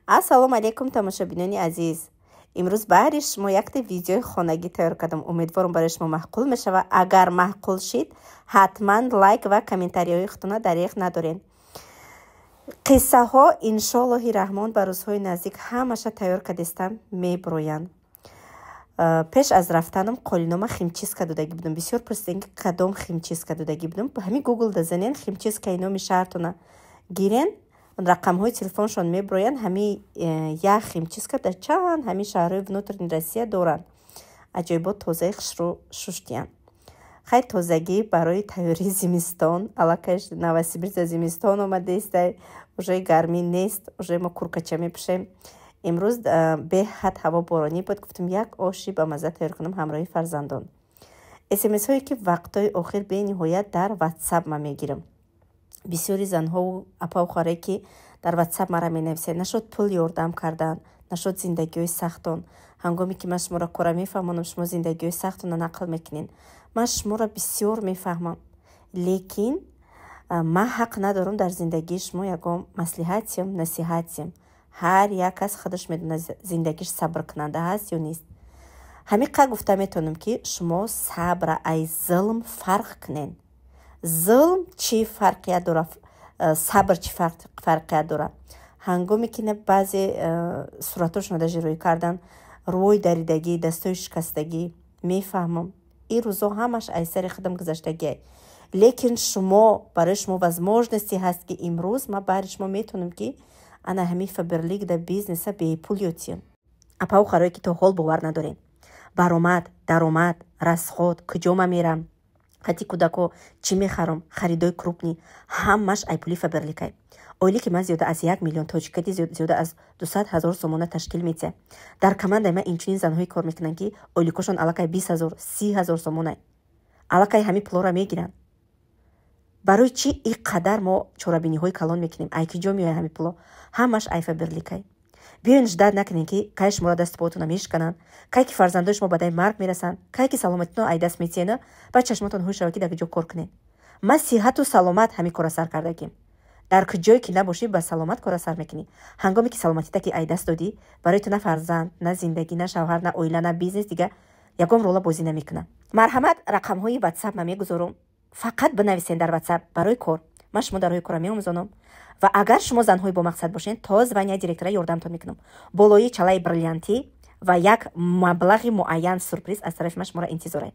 Ассалому алайкум, тамошобинони азиз! Имрӯз баҳри шумо якта видеои хонагӣ тайёр кардам. Умедворам, барои шумо маъқул мешавад. Агар маъқул шид, ҳатман лайк ва комментариҳои худтона дареғ надоред. Қиссаҳо, иншоаллоҳи раҳмон, ба рӯзҳои наздик ҳамаша тайёр кардистам, меброянд. Пеш аз рафтанам қолинома химчистка додагӣ будам. Бисёр пурсидем, ки кадом химчистка додагӣ будам. Ҳамин Гуглда занен, химчисткаи номи шаҳртона гирен, рақамҳои телефоншон меброянд. Ҳами як химчистка дар чанд ҳамин шаҳрҳои внутренний Россия доранд. Аҷоибот, тозаи хушрӯ шуштиянд. Хай, тозагӣ барои тайёрии зимистон. Аллакай Новосибирск зимистон омадаистай, уже гармӣ нест, уже мо курткача мепӯшем. Имрӯз беҳад ҳаво боронӣ буд. Гуфтам, як оши ба мазза тайёр кунам ҳамроҳи фарзандон. СМСҳое, ки вақтҳои охир бениҳоят дар Ватсап ман мегирам, бисёри занҳову апаву хоҳаре, ки дар Ватсап мара менависед, нашуд пул ёрдам кардан, нашуд зиндагиҳои сахтон. Ҳангоме ки ман шуморо кора мефаҳмонам, шумо зиндагиҳои сахтона нақл мекунед. Ман шуморо бисёр мефаҳмам, лекин ман ҳақ надорам дар зиндагии шумо ягон маслиҳатиям, насиҳатиям. Ҳар як кас худаш медонад, зиндагиш сабркунанда ҳаст ё нест. Ҳамин қадр гуфта метавонам, ки шумо сабра ай зулм фарқ кунед. Зулм чӣ фарқият дорад, сабр чӣ фарқият дорад? Ҳангоме ки баъзе суратҳошонро даже рӯй кардан, рӯи даридагӣ, дастои шикастагӣ, мефаҳмам. Ин рӯзо ҳамаш аз сари худам гузаштагиай, лекин шумо, барои шумо возможности ҳаст, ки имрӯз ман баҳри шумо метавонам, ки ана ҳамин Фаберлик да бизнеса бепул ётиям. Апаву хоҳарое, ки то ҳол бовар надорем, баромад, даромад, расход, куҷо ман мерам, хати кӯдако чӣ мехарам, харидои крупный ҳамаш ай пули Фаберликай. Оиле ки ман зиёда аз 1 миллион тоҷикади, зиёда аз 200 000 сомона ташкил метиҳад. Дар командаи ман инчунин занҳое кор мекунанд, ки ойликошон аллакай 20 000, 30 000 сомона, аллакай ҳамин пулҳоро мегиранд. Барои чӣ ин қадар мо чорабиниҳои калон мекунем? Ай ки ҷо меояд ҳамин пулҳо? Ҳамаш ай Фаберликай. Биёен, ждать накунем, ки кай шуморо дасту поотона мешикананд, кай ки фарзандои шумо ба даи марг мерасанд, кай ки саломатитон ай даст метиҳена, баъд чашмотон ҳуш шавад, ки дар куҷо кор кунед. Ман сиҳату саломат ҳамин кора сар кардагим. Дар куҷое ки набошӣ, ба саломат кора сар мекунӣ. Ҳангоме ки саломатита ки ай даст додӣ, барои ту на фарзанд, на зиндагӣ, на шавҳар, на оила, на бизнес дига ягон рола бозӣ намекунад. Марҳамат, рақамҳои Ватсап ман мегузорам, фақат бинависен дар Ватсап барои кор. Ман шумо дар роҳи кора меомӯзонам ва агар шумо занҳои бомақсад бошед, то звания директора ёрдамтон мекунам. Болои чалаи бриллиантӣ ва як маблағи муайян сюрприз аз тарафи ман шуморо интизорае.